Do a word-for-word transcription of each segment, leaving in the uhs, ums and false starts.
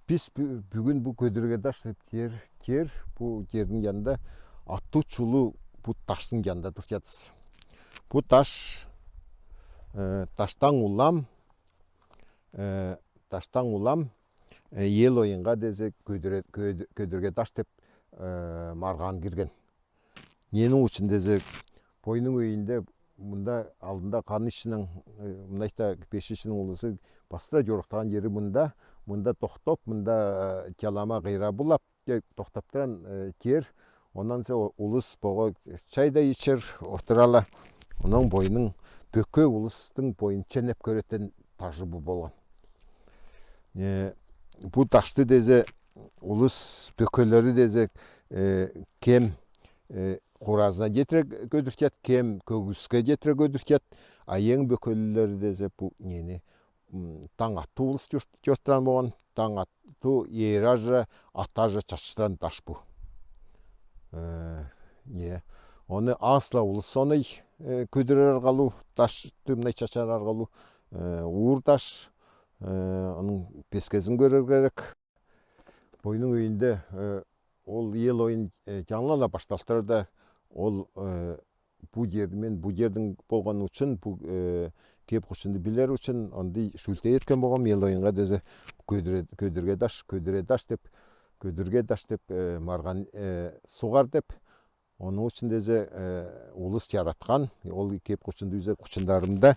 Пис бү-, бүгүн бу Көдүрге таш деп тер, тер, бу тердин янында Атту чулуу бу таштын янында турчадыс. Бу таш, э, таштан улам, э, таштан улам, э, ел ойынга дезе Көдүрге, Көдүрге таш деп, э, маргаан кирген. Ненин учун дезе, бойнун өйинде, мында алдында кан ишинин, э, мынайта пеш ишинин улузу баста жорактаган ери мында, мында токтоп, мында, э, жалама кыйра булап, тек токтоп турган, э, тер. Оннан соң улус бога чай да ичер, отурала. Оннан бойнун бөке улустун бойын ченеп көретін тажы бу болган. Э, бу ташты дезе, улус бөкелери дезе, э, кем, э, куразына жетире көдүрчет, кем көгүске жетире көдүрчет, а эң бөкелери дезе бу нени, м, Таң аттуу улус жорт-, жорттурган болган, Таң аттуу, ээри ажы, ат ажы чачтырган таш бу. Э, не, оны асла улус оной, э, көдүрер аргалуу, ташты мынай чачар аргалуу, э, уур таш, э, онун пескезин көрер керек. Бойнун өйинде, э, ол ел ойын, э, жангылала башталтыр да, ол, э, бу жер, мен бу жердин болганы учун, бу, э, кеп кучунду билер учун, онды шүлтей эткен болгам, ел ойынга дезе Көдүрге, Көдүрге таш, Көдүрге таш деп, Көдүрге таш деп, э, маргаан, э, сугар деп. Онун учун дезе, э, улус жараткан, ол кеп кучунду юзе кучундарымда,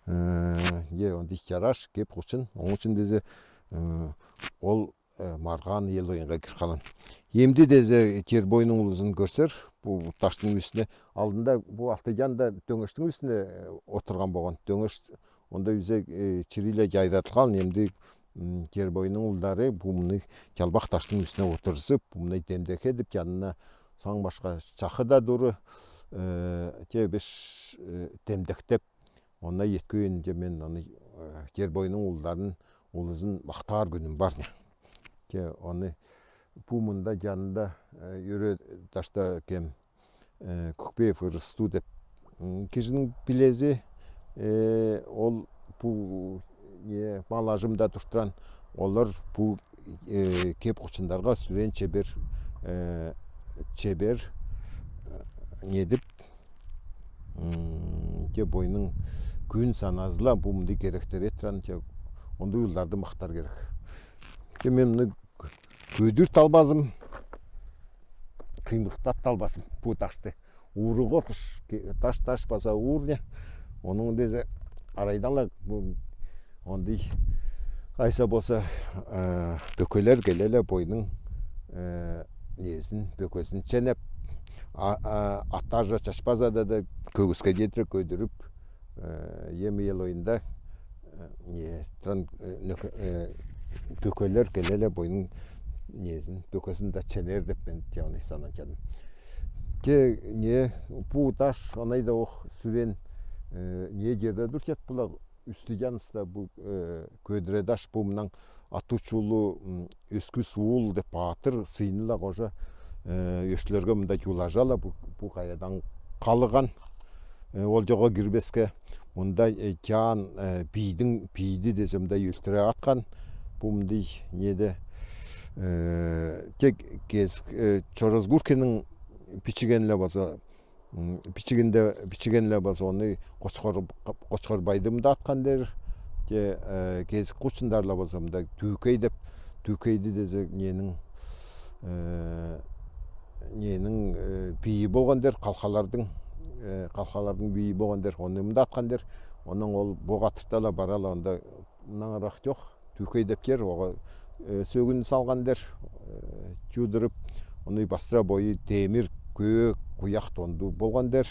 э, е, онды жараш, кеп кучун, онун учун дезе, э, ол, э, маргаан ел ойынга кирип калган. Эмди дезе тер бойнун улузун көрсер, бу таштын үстүне, алдында бу алты жанда дөңештин үстүне, э, отурган болган. Дөңеш онда юзе, э, чири иле жайратылган, эмди, м, тер бойнун улдары бу муну жалбак таштын үстүне отурузуп, бу муну демдеге деп жанына саң башка чакы да туры, э, те беш, э, демдектеп, онда еткенде мен оны, э, тер бойнун улдарын, улузун мактаар күнүм бар не. Те оны бу мында жанында, э, юре ташта кем, э, Көкпеев Ырыстуу деп, м, кижинин билези, э, ол бу, э, мал ажымда туртуран, олар бу, э, кеп кучундарга сүрен чебер, э, чебер, э, не деп, м, те бойнун күн саназыла бу мындай керектер этиран, те ондай улдарды мактар керек. Те мен муну көдүрт албазым, кыймылдат албазым бу ташты. Ууру коркуш, ке-, таш, таш база уур не. Онун дезе арайдан ла бу, ондай айса болса, э, бөкелер келеле бойнун, э, незин, бөкесин ченеп, а, а, ат ажы чачпаза да, да көгүске жетире көдүрүп, э, эми ел ойында, э, не, тран-, э, нөке-, э, бөкелер келеле бойнун незин, бөкесин да ченер деп мен те оны сананчадым. Те не, бу таш, онай да ох сүрен, э, не жерде турчат була, үстү жаныста бу, э, Көдүрге таш бу мындан Атту чулуу, м, Өскүс уул деп баатыр сыйынла кожа, э, өштерге мында жулажала бу, бу каядан калган. Э, ол жогга кирбеске, мында, э, жаан, э, бийдин, бийди дезе мында өлтүре аткан. Бу мындай неде, э, тек кез, э, Чорозгуркинин бичигенле болса, м, бичигенде, бичигенле болса, оны Кочкор, Кочкорбайды мында аткан дер. Те, э, кез кучундарла болса, мында Тюкей деп, Тюкейди дезе ненин, э, ненин, э, бийи болган дер, калкалардын, э, калкалардын бийи болган дер, оны мында аткан дер. Онун ол бо катыртала барала, онда мынаңырак жок. Тюкей деп тер, ога, э, сөгүн салган дер, э, жуудуруп, оны бастыра бою темир, көөк, куяк тонду болган дер.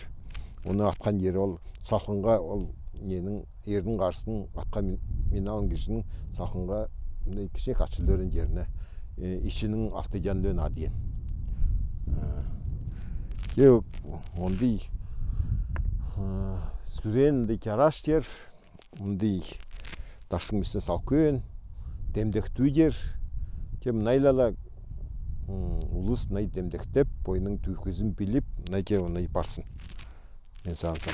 Оны аткан ери ол салкынга, ол ненин, эрдин карсын атка мин-, миналган кижинин салкынга, мындай кичинек ачылдырын жерине, э, ичинин алты жанын адыйын. Э, те ондай, э, сүрен де жараш тер. Мындай таштын үстүне салып көөйүн, демдектүү жер. Те мынайлала, м, улус мынай демдектеп, бойнун тюйкезин билип, мынай ке мынай барсын. Мен сагынсам.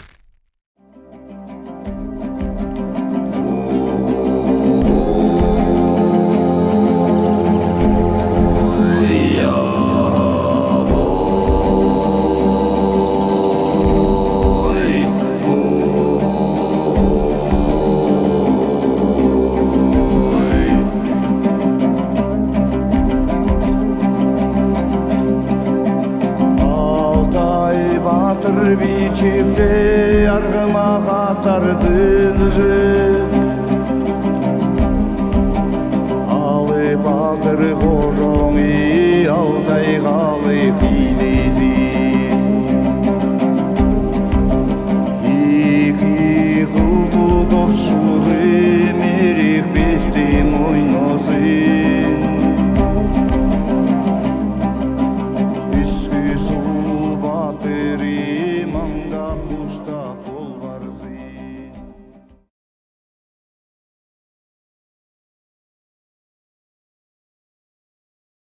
Бичикте арғыма хатар тынжи. Алып Патыр кожоми Алтайға